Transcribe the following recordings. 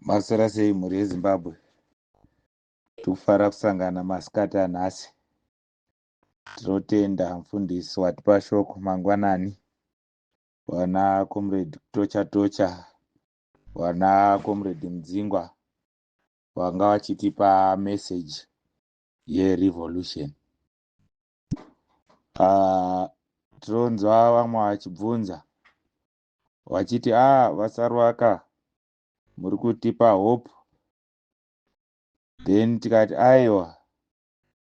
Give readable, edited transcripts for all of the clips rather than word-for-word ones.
Maswera sei mhuri yeZimbabwe? Tikufara kusangana masikati anhasi. Tinotenda mufundisi watipa shoko mangwanani. Vana Comrade Tocha Tocha, vana Comrade Mudzingwa vanga vachitipa message yerevolution. Tinonzwa vamwe vachibvunza vachiti ah vaSarwaka muri kutipa hope, then tikati aiwa,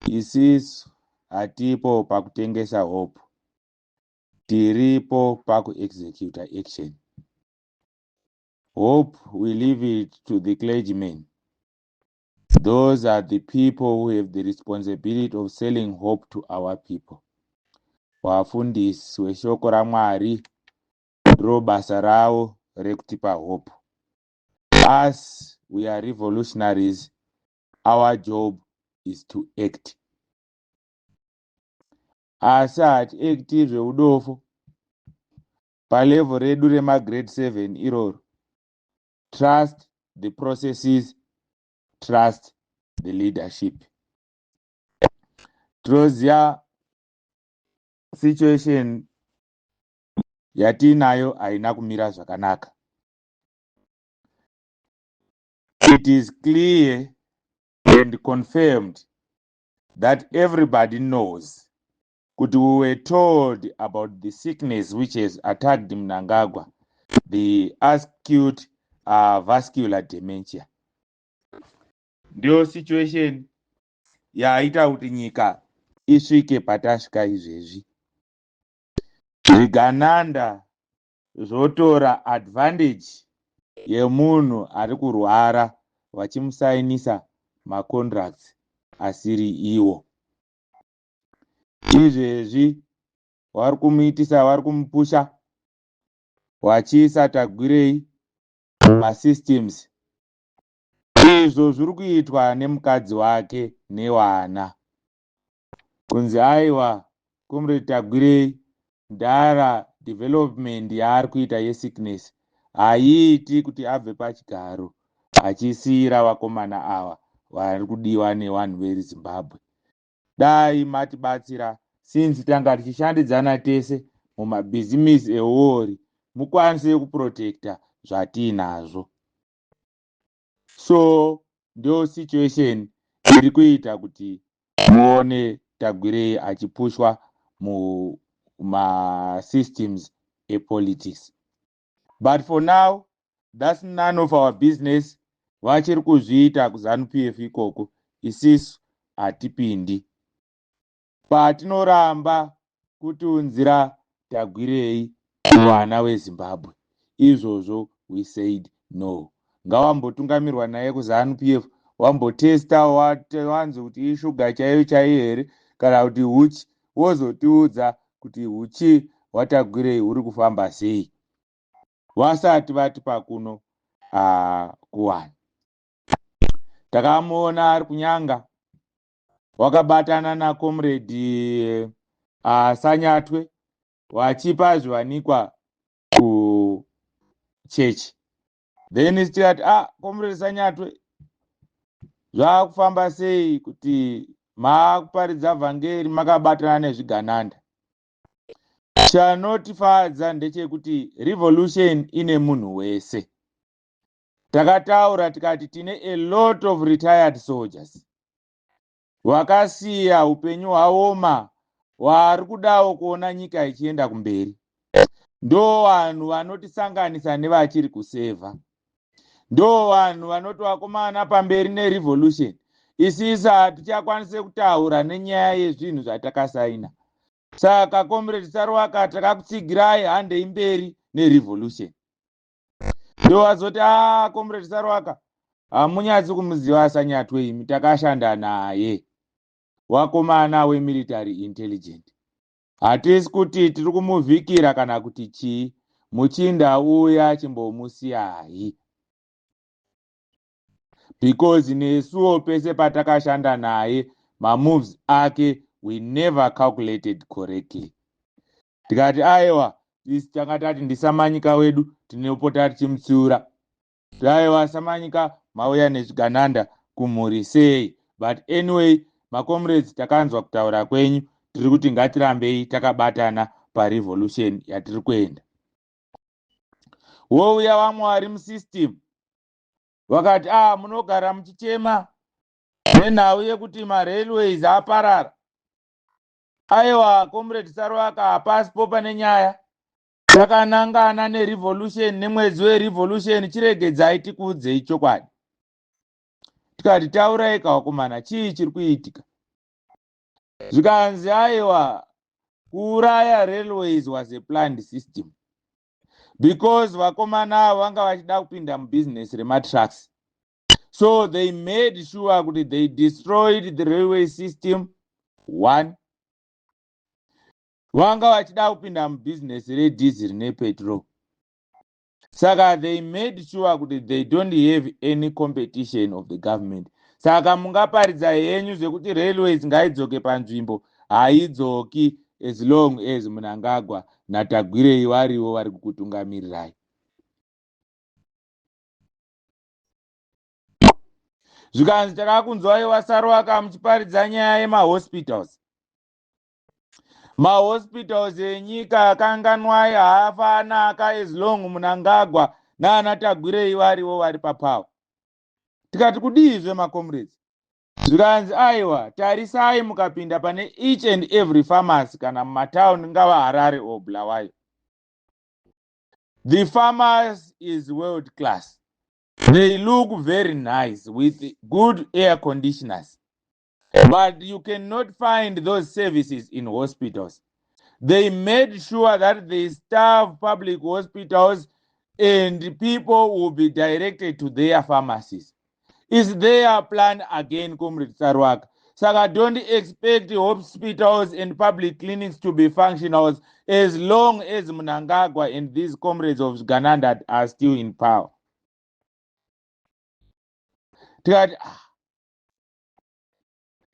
isisu hatipo pakutengesa hope, tiripo pakuexecuta action. Hope we leave it to the clergymen. Those are the people who have the responsibility of selling hope to our people. Vafundisi weshoko raMwari ndiro basa ravo rekutipa hope. Us, we are revolutionaries. Our job is to act. Asi hatiacti zveudofo palevel redu remagrade 7 iroro. Trust the processes, trust the leadership. Tinoziva situation yatiinayo haina kumira zvakanaka. It is clear and confirmed that everybody knows kuti we were told about the sickness which has attacked Mnangagwa, the acute vascular dementia. Ndiyo situation yaita kuti nyika isvike patasvika izvezvi. Zvigananda zvotora advantage yemunhu ari kurwara vachimusainisa macontracts asiri iwo. Izvezvi vari kumuitisa, vari kumupusha vachiisa Tagwirei mumasystems. Izvo zviri kuitwa nemukadzi wake nevana. Kunzi aiwa, Comrade Tagwirei ndara development yaari kuita yesickness haiiti kuti abve pachigaro achisiyira vakomana ava vari kudiwa nevanhu veZimbabwe. Dai matibatsira since tanga tichishandidzana tese mumabhizimisi euori, mukwanise kuprotecta zvatiinazvo. So ndo situation iri kuita kuti muone Tagwirei achipushwa mumasystems epolitics. But for now, that's none of our business. Vachiri kuzviita kuZANU PF ikoko, isisu hatipindi. Patinoramba kutiunzira Tagwirei kuvana veZimbabwe, izvozvo we said no. Ngawambotungamirwa naye kuZANU PF, wambotesta, wanze kuti ishuga chaiyo chaiyo here kana kuti huchi, wozotiudza kuti huchi hwaTagwirei huri kufamba sei. Vasati vatipa kuno kuwana. Takamuona ari kunyanga wakabatana nacomrade Sanyatwe vachipa zviwanikwa kuchechi. Then tikati, ah, Comrade Sanyatwe, zvakufamba sei kuti maakuparidza vhangeri makabatana nezvigananda? Chanotifadza ndechekuti revolution ine munhu wese. Takataura tikati tine a lot of retired soldiers vakasiya upenyu hwaoma, vari kudawo kuona nyika ichienda kumberi. Ndo vanhu vanotisanganisa nevachiri kusevha, ndo vanhu vanoti vakomana pamberi nerevolution. Isisi hatichakwanise kutaura nenyaya yezvinhu zvatakasaina. Saka Comrade Sarwaka, takakutsigirai, handei mberi nerevolution. Ndo vazoti, a, Comrade Sarwaka, hamunyatsi kumuziva Sanyatwe imi, takashanda naye, wakomana wemilitary intelligent. Hatisi kuti tiri kumuvhikira kana kuti chii, muchinda uya chimbomusiyai, because nesuwo pese patakashanda naye mamoves ake we never calculated correctly. Tikati aiwa, isi tanga tati ndisamanyika wedu, tinopota tichimutsiura. Aiwa, Samanyika, mauya nezvigananda kumhuri sei? But anyway, macomrades, takanzwa kutaura kwenyu. Tiri kuti ngatirambei takabatana parevolution yatiri kuenda. Wouya vamwe vari musystem vakati, "A, ah, munogara muchichema nenhau yekuti marailways aparara." Aiwa, Comrade Saruwaka, hapasipo pane nyaya. Takanangana nerevolution, nemwedzi werevolution. Chiregedzai tikuudzei chokwadi. Tikati, "Taurai kawakomana, chii chiri kuitika?" Zvikanzi, "Aiwa, kuuraya railways was a planned system because vakomana avo vanga vachida kupinda mubhizinesi rematrucks, so they made sure kuti they destroyed the railway system. One, vanga vachida kupinda mubhizinesi redhiziri nepetrol, saka they made sure kuti they don't have any competition of the government. Saka mungaparidza henyu zvekuti railways ngaidzoke panzvimbo, haidzoki as long as Munangagwa naTagwirei variwo vari kukutungamirirai." Zvikanzi, "Takakunzwai waSaruwaka muchiparidza nyaya yemahospitals. Mahospitals enyika kanganwai, haafanaka as long Munangagwa naana Tagwirei variwo vari papower." Tikati, "Kudiizve, macomrades?" Zvikanzi, "Aiwa, tarisai, mukapinda pane each and every pharmacy kana mumatauni, ngava Harare or Bulawayo, the pharmacy is world class. They look very nice with good air conditioners, but you cannot find those services in hospitals. They made sure that they starve public hospitals and people will be directed to their pharmacies. Is their plan again, Comrade Saruwaka. Saka don't expect hospitals and public clinics to be functional as long as Mnangagwa and these comrades of Gananda are still in power." Tikati, "Ah,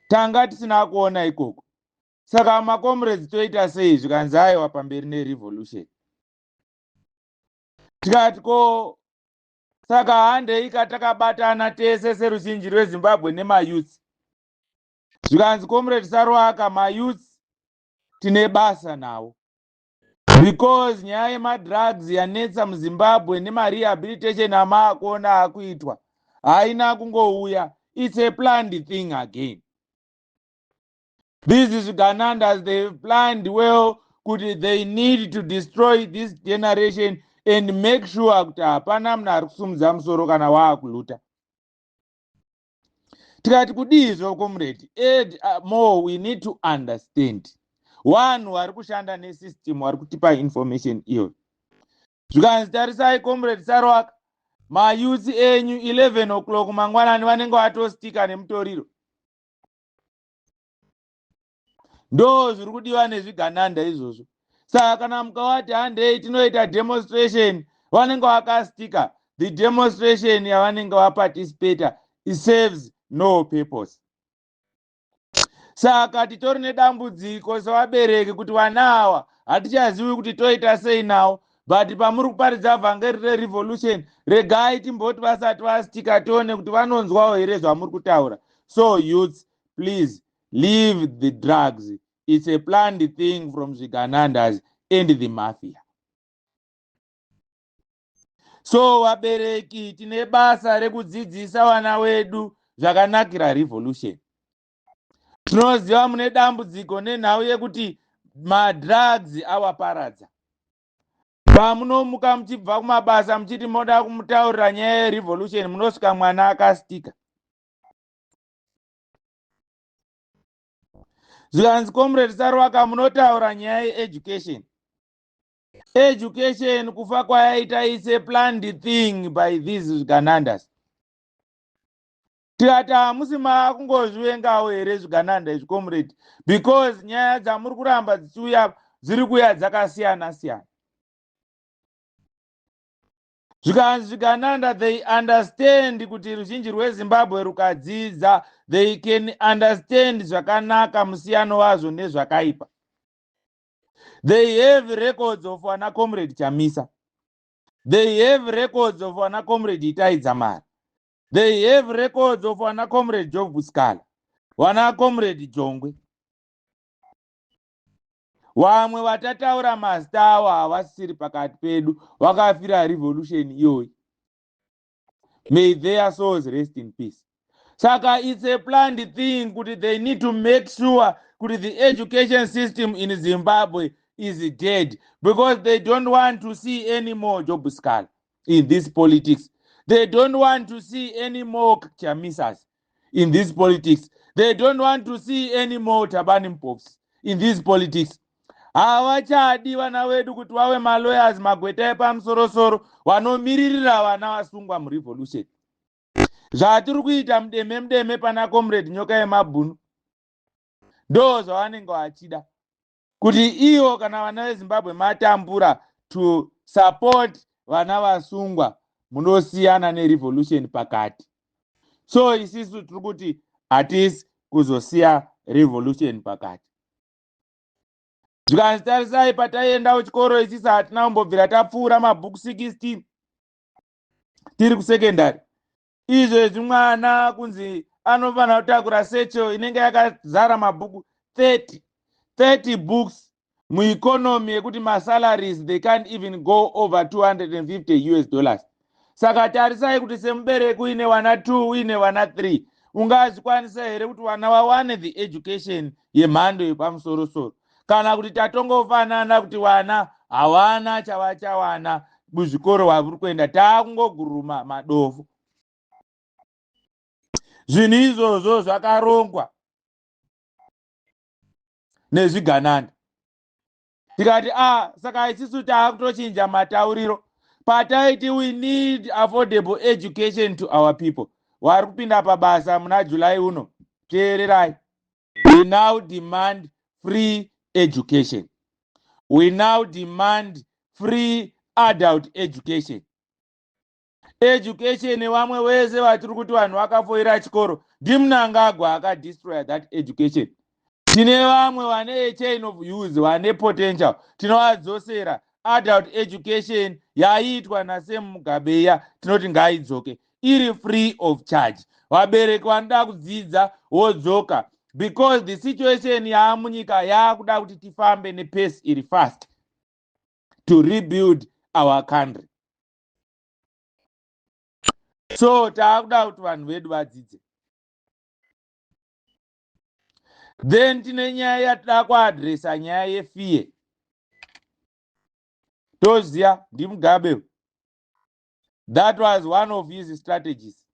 tanga tisina kuona ikoko. Saka macomrades, toita sei?" Zvikanzi, "Aiwa, pamberi nerevolution." Tikati, "Ko saka handei katakabatana tese seruzhinji rweZimbabwe nemayouths?" Zvikanzi, "Comrade Saruwaka, mayouths tine basa nawo because nyaya yemadrugs yanetsa muZimbabwe nemarehabilitation amaakuona akuitwa haina kungouya. It's a planned thing again. These zviganandas, they planned well kuti they need to destroy this generation and make sure kuti hapana munhu ari kusumudza musoro kana waakuluta." Tikati, "Kudiizvo, comrade? Add more, we need to understand." Vanhu vari kushanda nesystem vari kutipa information iyoyo. Zvikanzi, "Tarisai, Comrade Saruwaka, mayouths enyu 11 o'clock mangwanani vanenge vatostika nemutoriro. Ndo zviri kudiwa nezvigananda izvozvo. Saka kana mukavati handei tinoita demonstration, vanenge vakastika. The demonstration yavanenge vaparticipata serves no purpose. Saka titori nedambudziko sevabereki kuti vana ava hatichazivi kuti toita sei nawo. But pamuri kuparidza vhangeri rerevolution, regai timboti vasati vastika, tione kuti vanonzwawo here zvamuri kutaura. So youths, please leave the drugs. It's a planned thing from zviganandas and the mafia." So vabereki tine basa rekudzidzisa vana wedu zvakanakira revolution. Tinoziva mune dambudziko nenhau yekuti madrugs awaparadza. Pamunomuka muchibva kumabasa muchiti moda kumutaurira nyaya yerevolution, munosvika mwana akastika." Zvikanzi, "Comrade Saruwaka, munotaura nyaya yeeducation. Education kufa kwayaita is a planned thing by these zviganandas." Tikati, "Hamusi maakungozvivengawo here zvigananda izvi, comrade? Because nyaya dzamuri kuramba dzichiuya dziri kuuya dzakasiyana siyana." Zvikanzi, "Zvigananda, they understand kuti ruzhinji rweZimbabwe rukadzidza, they can understand zvakanaka, musiyano wazvo nezvakaipa. They have records of vana Comrade Chamisa. They have records of vana Comrade Itai Dzamara. They have records of vana Comrade Job Sikhala, vana Comrade Jongwe. Vamwe vatataura mazita avo havasisiri pakati pedu, vakafira revolution iyoyi. May their souls rest in peace. Saka it's a planned thing kuti they need to make sure kuti the education system in Zimbabwe is dead, because they don't want to see any more Job Sikhala in this politics. They don't want to see any more Chamisas in this politics. They don't want to see any more Thabani Mpofus in this politics. Havachadi vana vedu kuti vave malawyers, magweta epamusorosoro vanomiririra vana vasungwa murevolution. Zvatiri kuita mudeme mudeme pana Comrade Nyoka Yemabhunu ndo zvavanenge vachida, kuti ivo kana vana veZimbabwe matambura to support vana vasungwa, munosiyana nerevolution pakati. So isisu tiri kuti hatisi kuzosiya revolution pakati. Zvikanzi tarisai, pataienda kuchikoro isisi hatina kumbobvira tapfuura mabhuku 16 tiri kusekendari. Izvezvi mwana kunzi anofanira kutakura satchel inenge yakazara mabhuku 30, 30 books, mueconomy yekuti masalaries, they can't even go over $250. Saka tarisai kuti semubereki uine vana 2, uine vana 3, ungazvikwanisa here kuti vana vawane the education yemhando yepamusorosoro, kana kuti tatongofanana kuti vana havana chavachawana muzvikoro vavari kuenda, taakungoguruma madofo? Zvinhu izvozvo zvakarongwa nezvigananda. Tikati a saka isisu taakutochinja matauriro. Pataiti we need affordable education to our people, vari kupinda pabasa muna July uno, teererai: we now demand free education. We now demand free adult education. Education, vamwe vese vatiri kuti vanhu vakafoira chikoro, ndiMnangagwa akadestroya that education. Tine vamwe vane chain of use, vane potential, tinovadzosera. Adult education yaiitwa naSam Mugabe iya, tinoti ngaidzoke iri free of charge. Vabereki vanoda kudzidza wodzoka, because the situation yaamunyika yaakuda kuti tifambe nepace iri fast to rebuild our country. So taakuda kuti vanhu vedu vadzidze. Then tine nyaya yatida kuadresa, nyaya yefear. Toziya ndiMugabe, that was one of his strategies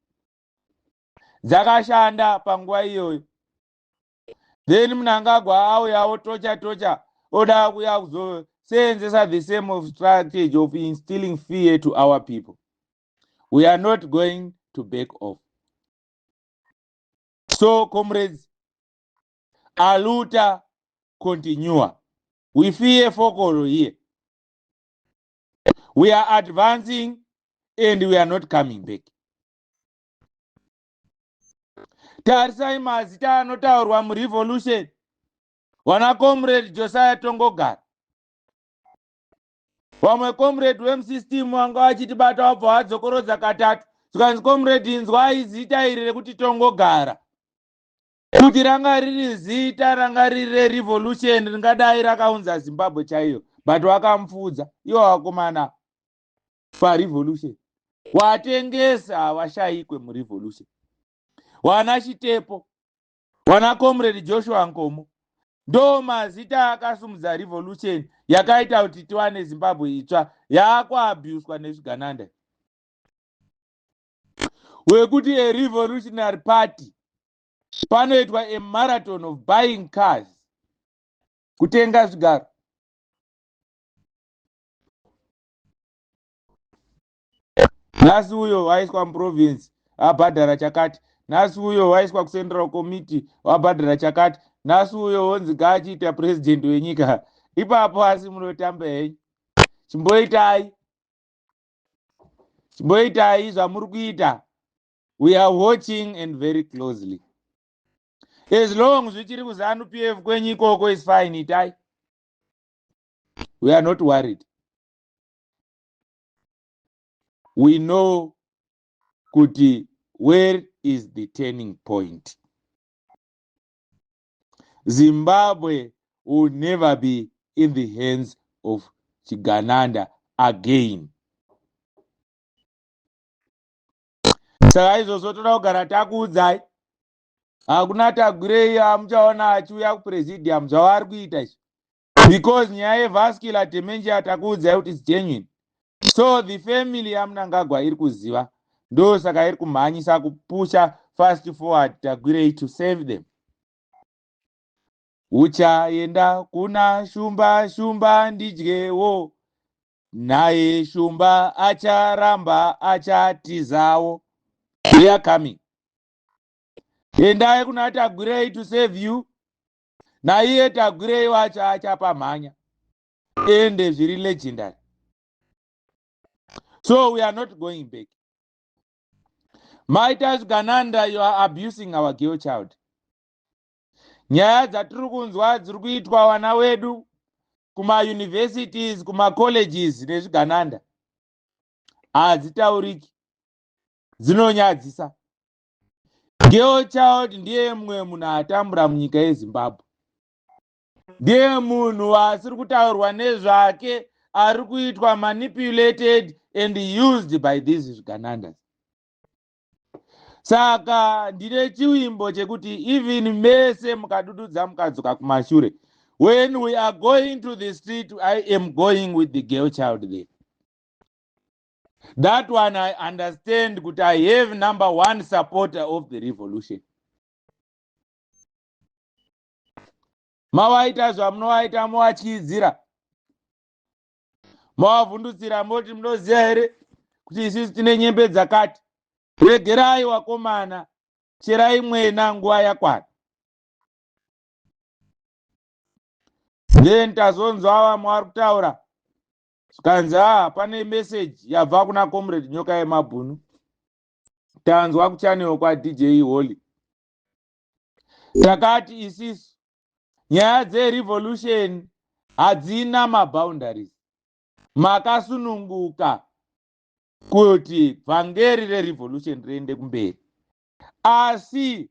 dzakashanda panguva iyoyo. Then Mnangagwa auyawo tocha tocha, oda kuya kuzoseenzesa the same of strategy of instilling fear to our people. We are not going to back off. So comrades, a luta continua. We fear fokolo here. We are advancing and we are not coming back. Tarisai mazita anotaurwa murevolution, vana Comrade Josiah Tongogara. Vamwe comrade wemusystem vanga vachitibata vabva vadzokorodza katatu, zvikanzi, "Comrade, inzwai zita iri rekuti Tongogara, kuti ranga riri zita ranga riri rerevolution, ringadai rakaunza Zimbabwe chaiyo." But vakamupfuudza ivo vakomana parevolution. Watengesa havashayikwe murevolution. Wana Chitepo, wana Comrade Joshua Nkomo, ndo mazita akasumudza revolution yakaita kuti tiwane Zimbabwe itsva yaakuabhuswa nezvigananda. Wekuti a revolutionary party panoitwa a marathon of buying cars, kutenga zvigaro. Nhasi uyo waiswa muprovince abhadhara chakati, nhasi uyo waiswa kucentral committee wabhadhara chakati, nhasi uyo wonzi ngaachiita president wenyika ipapo. Asi munotamba henyu. Chimboitai, chimboitai zvamuri kuita. We are watching and very closely. As long zvichiri kuZANU PF kwenyu ikoko is fine, itai. We are not worried. We know kuti where is the turning point. Zimbabwe will never be in the hands of Chigananda again. Saka izvozvo toda kugara takuudzai, hakuna Tagwirei amuchaona achiuya kupresidium zvavari kuita izvi, because nyaya yevascular dementia takuudzai kuti is genuine. So the family yaMnangagwa iri kuziva, ndosaka iri kumhanyisa kupusha fast forward Tagwirei to save them. Uchaenda kuna Shumba, Shumba ndidyewo naye, Shumba acharamba achatizawo. They are coming. Endai kuna Tagwirei to save you, naiye Tagwirei wacho achapamhanya ende zviri legendary. So we are not going back. Maita zvigananda, you are abusing our girl child. Nyaya dzatiri kunzwa dziri kuitwa vana wedu kumauniversities, kumacolleges nezvigananda hadzitauriki, dzinonyadzisa. Girl child ndiye mumwe munhu atambura munyika yeZimbabwe, ndiye munhu asiri kutaurwa nezvake, ari kuitwa manipulated and used by these zviganandas. Saka ndine chivimbo chekuti even mese mukadududza mukadzoka kumashure, when we are going to the street, I am going with the girl child there. That one I understand kuti I have number one supporter of the revolution. Mawaita zvamunowaita, mowatyidzira, mowavhundutsira, moti munoziva here kuti isusu tine nyembe dzakati. Regerai wakomana, cherai mwena, nguva yakwana. Then tazonzwa vamwe vari kutaura zvikanzi, ah, pane message yabva kuna Comrade Nyoka Yemabhunu. Tanzwa kuchannel kwaDJ Holly. Takati isisu nyaya dzerevolution hadzina maboundaries, makasununguka kuti vhangeri rerevolution riende kumberi, asi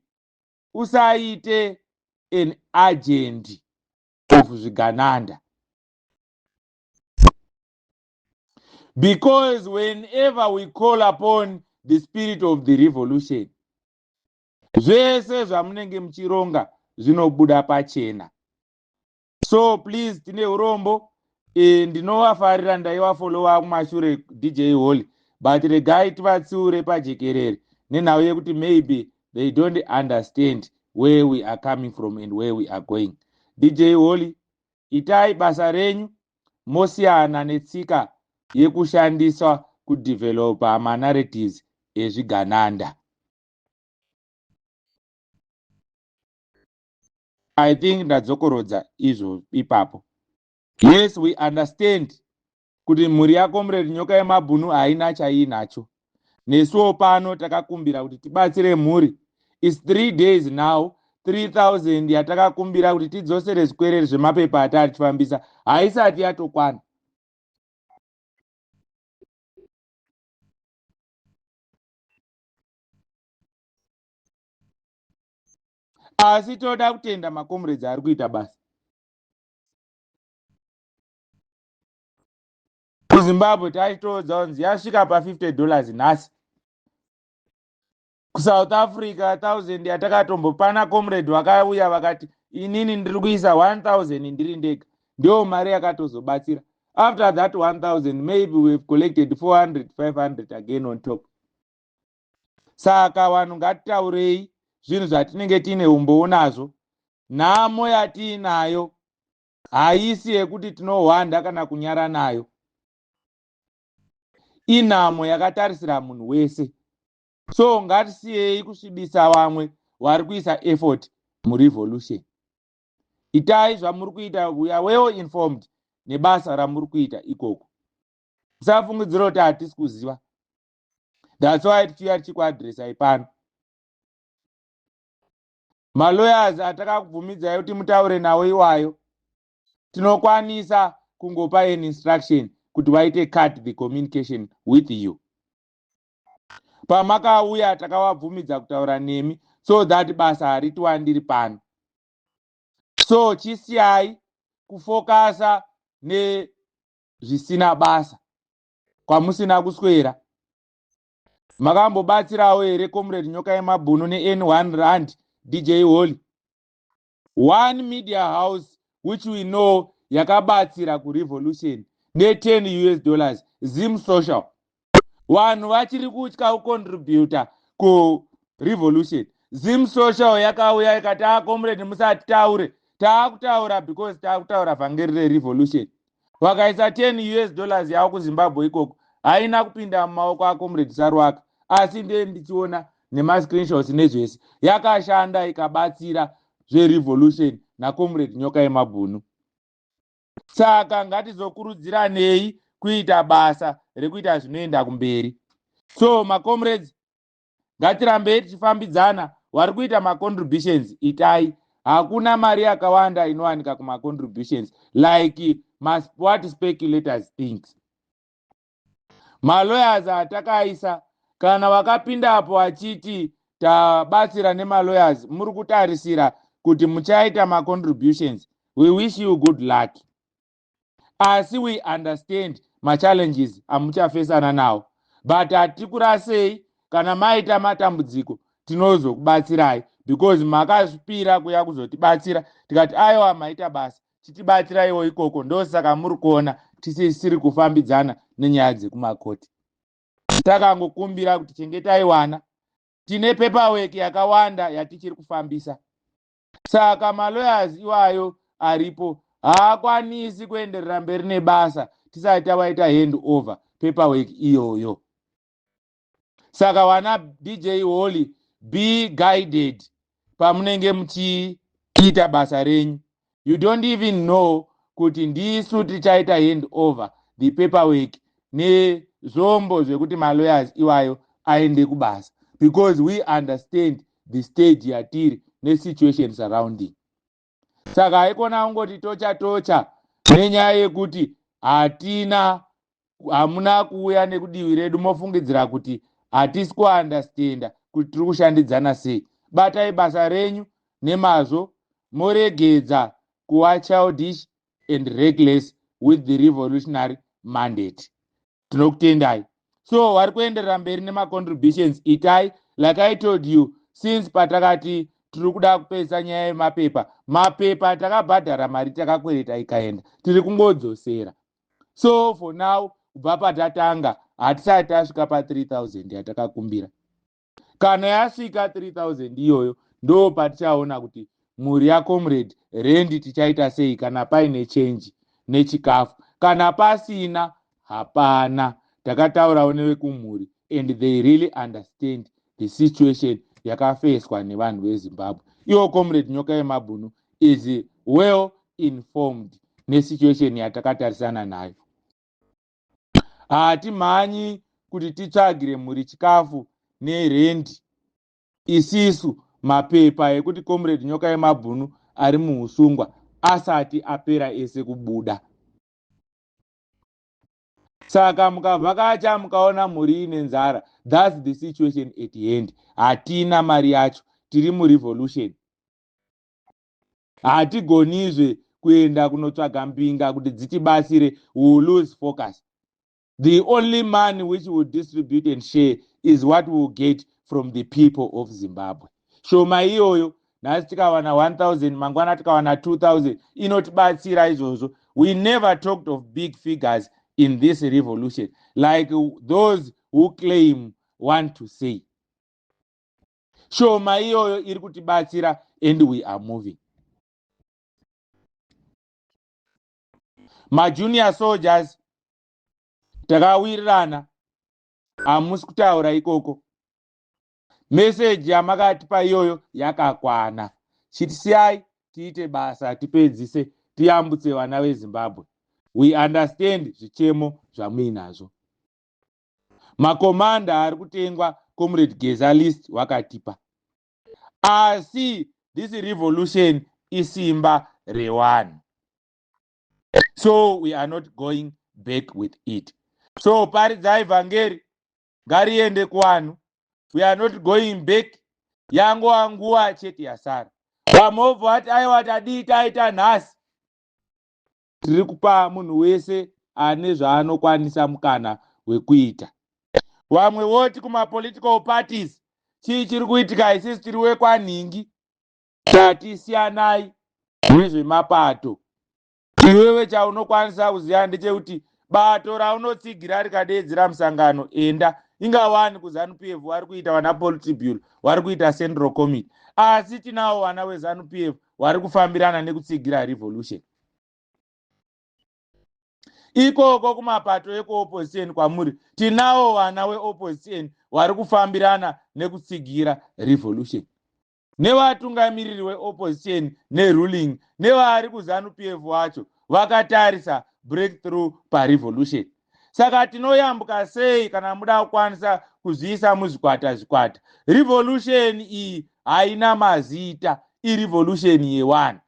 usaite an agent of zvigananda, because whenever we call upon the spirit of the revolution, zvese zvamunenge muchironga zvinobuda pachena. So please, tine urombo, ndinovafarira, ndaivafollowa kumashure DJ Holly, but regai tivatsiure pajekerere nenhau yekuti maybe they don't understand where we are coming from and where we are going. DJ Holly, itai basa renyu, mosiyana netsika yekushandiswa kudevelopa manarratives ezvigananda. I think ndadzokorodza izvo ipapo. Yes, we understand kuti mhuri yaComrade Nyoka Yemabhunu haina chaiinacho. Nesuwo pano takakumbira kuti tibatsire mhuri. Is 3 days now, 3000 yatakakumbira kuti tidzosere zvikwereri zvemapepa atari tifambisa haisati yatokwana. Asi toda kutenda macomrades ari kuita basa kuZimbabwe. Taitoudza kunzi yasvika pa50 dollars nhasi. KuSouth Africa 1000 yatakatombopana comrade vakauya vakati inini ndiri kuisa 1000 ndiri ndega, ndiyo mari yakatozobatsira. After that 1000, maybe we've collected 400, 500 again on top. Saka vanhu ngatitaurei zvinhu zvatinenge tiine umbowo nazvo. Nhamo yatiinayo haisi yekuti tinohwanda kana kunyara nayo, inhamo yakatarisira munhu wese. So ngatisiyei kusvibisa vamwe vari kuisa effort murevolution. Itai zvamuri kuita, we are well informed nebasa ramuri kuita ikoko. Musafungidzira kuti hatisi kuziva. That's why tichiuya tichikuadresai pano. Malawyers atakakubvumidzai kuti mutaure nawo iwayo, tinokwanisa kungopa an instruction kuti vaite cut the communication with you. Pamakauya takavabvumidza kutaura nemi so that basa haritiwandiri pano. So chisiyai kufokasa nezvisina basa kwamusina kuswera. Makambobatsirawo here Comrade Nyoka Yemabhunu ne-N1 rand? DJ Holly, one media house which we know yakabatsira kurevolution ne10 US dollars, Zim Social. Vanhu vachiri kutya kucontributa kurevolution. Zim Social yakauya ikati, "A comrade, musati taure, taakutaura because taakutaura vhangeri rerevolution." Vakaisa 10 US dollars yavo kuZimbabwe ikoko. Haina kupinda mumaoko acomrade Sarwaka, asi ndee ndichiona nemascreenshots nezvese, yakashanda ikabatsira zverevolution nacomrade Nyoka Yemabhunu. Saka ngatizokurudziranei kuita basa rekuita zvinoenda kumberi. So macomrades, ngatirambei tichifambidzana. Vari kuita macontributions, itai. Hakuna mari yakawanda inowanika kumacontributions like what speculators thinks. Malawyers atakaisa, kana vakapindapo vachiti tabatsira nemalawyers, muri kutarisira kuti muchaita macontributions, we wish you good luck, asi we understand machallenges amuchafesana nawo, but hatikurasei. Kana maita matambudziko, tinozokubatsirai because makazvipira kuya kuzotibatsira. Tikati, "Aiwa, maita basa, chitibatsiraiwo ikoko." Ndosaka muri kuona tisisiri kufambidzana nenyaya dzekumakoti. Takangokumbira kuti chengetai wana, tine paperwork yakawanda yatichiri kufambisa. Saka malawyers iwayo aripo haakwanisi kuenderera mberi nebasa tisati tavaita hand over paperwork iyoyo. Saka wana DJ Holly, be guided pamunenge muchiita basa renyu. You don't even know kuti ndisu tichaita hand over the paperwork nezvombo zvekuti malawyers iwayo aende kubasa, because we understand the stage yatiri nesituation surrounding. Saka haikona kungoti tocha tocha nenyaya yekuti hatina, hamuna kuuya nekudivi redu, mofungidzira kuti hatisi kuunderstanda kuti tiri kushandidzana sei. Batai basa renyu nemazvo, moregedza kuva childish and reckless with the revolutionary mandate. Tinokutendai. So vari kuenderera mberi nemacontributions, itai. Like I told you, since patakati tiri kuda kupedzisa nyaya yemapepa, mapepa takabhadhara mari, takakwereta ikaenda, tiri kungodzosera. So for now, kubva patatanga hatisati tasvika pa3000 yatakakumbira. Kana yasvika 3000 iyoyo, ndo patichaona kuti mhuri yacomrade rendi tichaita sei, kana paine chenji nechikafu. Kana pasina, hapana. Takataurawo nevekumhuri and they really understand the situation yakafeswa nevanhu veZimbabwe. Iwo Comrade Nyoka Yemabhunu is well informed nesituation yatakatarisana nayo. Hatimhanyi kuti titsvagire mhuri chikafu nerendi isisu mapepa ekuti Comrade Nyoka Yemabhunu ari muusungwa asati apera ese kubuda. Saka mukavhakacha mukaona mhuri ine nzara, that's the situation at hand. Hatina mari yacho, tiri murevolution. Hatigonizve kuenda kunotsvaga mbinga kuti dzitibatsire, will lose focus. The only money which will distribute and share is what we will get from the people of Zimbabwe. Shoma iyoyo, nhasi tikawana 1000, mangwana tikawana 2000, inotibatsira izvozvo. We never talked of big figures in this revolution like those who claim want to say. Shoma iyoyo iri kutibatsira and we are moving. Majunior soldiers, takawirirana, hamusi kutaura ikoko. Meseji yamakatipa iyoyo yakakwana. Chitisiyai tiite basa, tipedzise, tiyambutse vana veZimbabwe. We understand zvichemo zvamuinazvo. Makomanda ari kutengwa, Comrade Geza list wakatipa, asi this revolution isimba rewanhu, so we are not going back with it. So paridzai vhangeri. ngariende kuvanhu. We are not going back, yangova nguva chete yasara. Vamwe vobva vati aiwa, tadii taita nhasi? Tiri kupa munhu wese ane zvaanokwanisa mukana wekuita. Vamwe voti kumapolitical parties, chii chiri kuitika? Isisi tiri wekwanhingi. Tati siyanai nezvemapato. Iwewe chaunokwanisa kuziva ndechekuti bato raunotsigira rikadeedzera musangano, enda. Ingawani kuZANU PF vari kuita vana politburo, vari kuita central committee, asi tinawo vana veZANU PF vari kufambirana nekutsigira revolution. Ikoko kumapato ekuopposition kwamuri, tinawo vana veopposition vari kufambirana nekutsigira revolution, nevatungamiriri veopposition neruling nevari kuZANU PF wacho vakatarisa breakthrough parevolution. Saka tinoyambuka sei kana muda kukwanisa kuzviisa muzvikwata zvikwata? Revolution iyi haina mazita, irevolution yewanhu.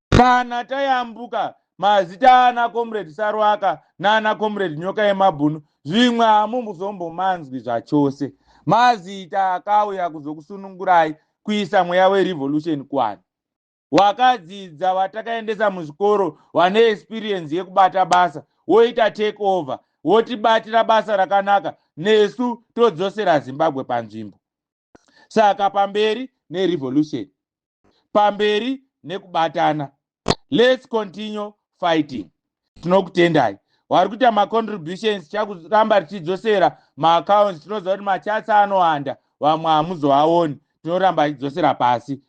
Kana tayambuka mazita ana Comrade Sarwaka naana Comrade Nyoka yemabhunu, zvimwe hamumuzombomanzwi zvachose. Mazita akauya kuzokusunungurai, kuisa mweya werevolution kuvanhu wakadzidza, watakaendesa muzvikoro, vane experience yekubata basa, woita take over, wotibatira basa rakanaka, nesu todzosera Zimbabwe panzvimbo. Saka pamberi nerevolution, pamberi nekubatana. Let's continue fighting. Tinokutendai vari kuita macontributions. Chakuramba tichidzosera maaccounts. Tinoziva kuti machats anowanda, vamwe hamuzoaoni. Tinoramba tichidzosera pasi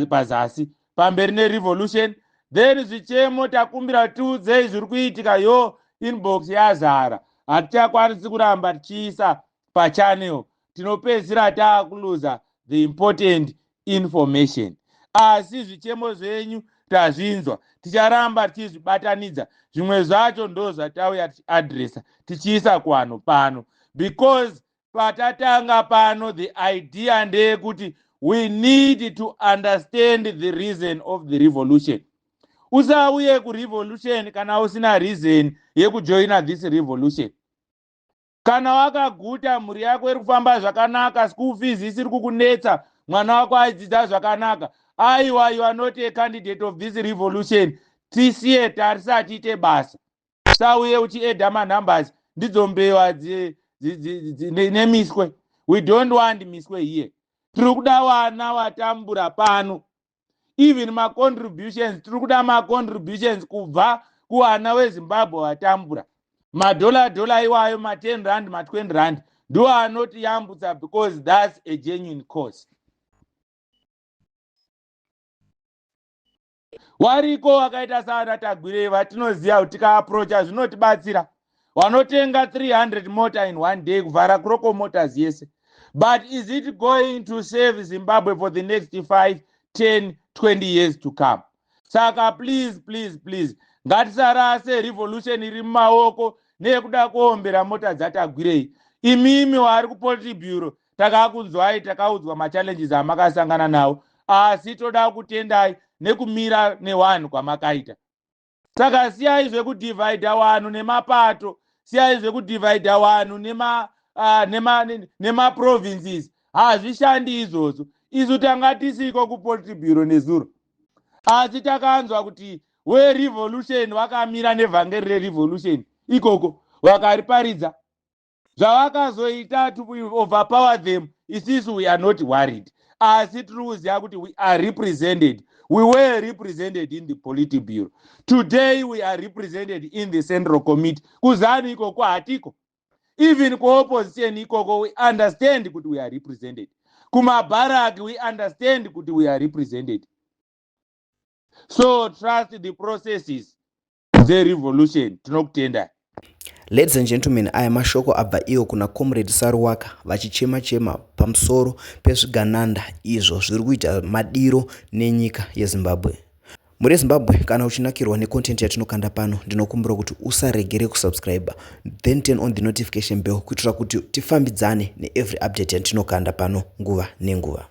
pazasi. Pamberi nerevolution. Then zvichemo takumbira, tiudzei zviri kuitika. Yo, inbox yazara, hatichakwanisi kuramba tichiisa pachannel, tinopedzisira taakuluza the important information. Asi zvichemo zvenyu tazvinzwa, ticharamba tichizvibatanidza. Zvimwe zvacho ndo zvatauya tichiadresa, tichiisa kuvanhu pano, because patatanga pano the idea ndeyekuti we need to understand the reason of the revolution. Usauye kurevolution kana usina reason yekujoina this revolution. Kana wakaguta, mhuri yako iri kufamba zvakanaka, school fees isiri kukunetsa, mwana wako aidzidza zvakanaka, aiwa, you are not a candidate of this revolution. Tisiye, tarisa, tiite basa. Sauye uchiadda manumbers, ndidzo mbewa nemiswe. We don't want miswe here. Tiri kuda vana watambura pano. Even macontributions, tiri kuda macontributions kubva kuvana veZimbabwe watambura. Madhola dhola iwayo, ma10 rand, ma20 rand, ndo anotiyambutsa, because that's a genuine cause. Wariko wakaita saana Tagwirei vatinoziva kuti tikaapproacha zvinotibatsira, vanotenga 300 mota in one day, kuvhara Croco Motors yese. But is it going to save Zimbabwe for the next 5, 10, 20 years to come? Saka please, please, please, ngatisarase revolution iri mumaoko nekuda kuombera mota dzaTagwirei. Imimi vari kupolitburo, takakunzwai, takaudzwa machallenges amakasangana nawo, asi toda kutendai nekumira newanhu kwamakaita. Saka siyai zvekudhivhaidha vanhu nemapato, siyai zvekudhivhaidha vanhu nemaprovinces. Hazvishandi izvozvo. Isu tanga tisiko kupolitburo nezuro, asi takanzwa kuti werevolution vakamira nevhangeri rerevolution ikoko, vakariparidza. Zvavakazoita to overpower them, isisu we are not worried, asi tiri kuziva kuti we are represented. We were represented in the politburo. Today we are represented in the central committee. KuZANU ikoko hatiko, even kuopposition ikoko we understand kuti we are represented. Kumabharaki we understand kuti we are represented. So trust the processes dzerevolution. Tinokutendai. Ladies and gentlemen, aya mashoko abva iwo kuna Comrade Saruwaka vachichema chema pamusoro pezvigananda izvo zviri kuita madiro nenyika yeZimbabwe. Mhuri yeZimbabwe, kana uchinakirwa necontent yatinokanda pano, ndinokumbira kuti usaregere kusubscribe, then turn on the notification bell kuitira kuti tifambidzane neevery update yatinokanda pano nguva nenguva.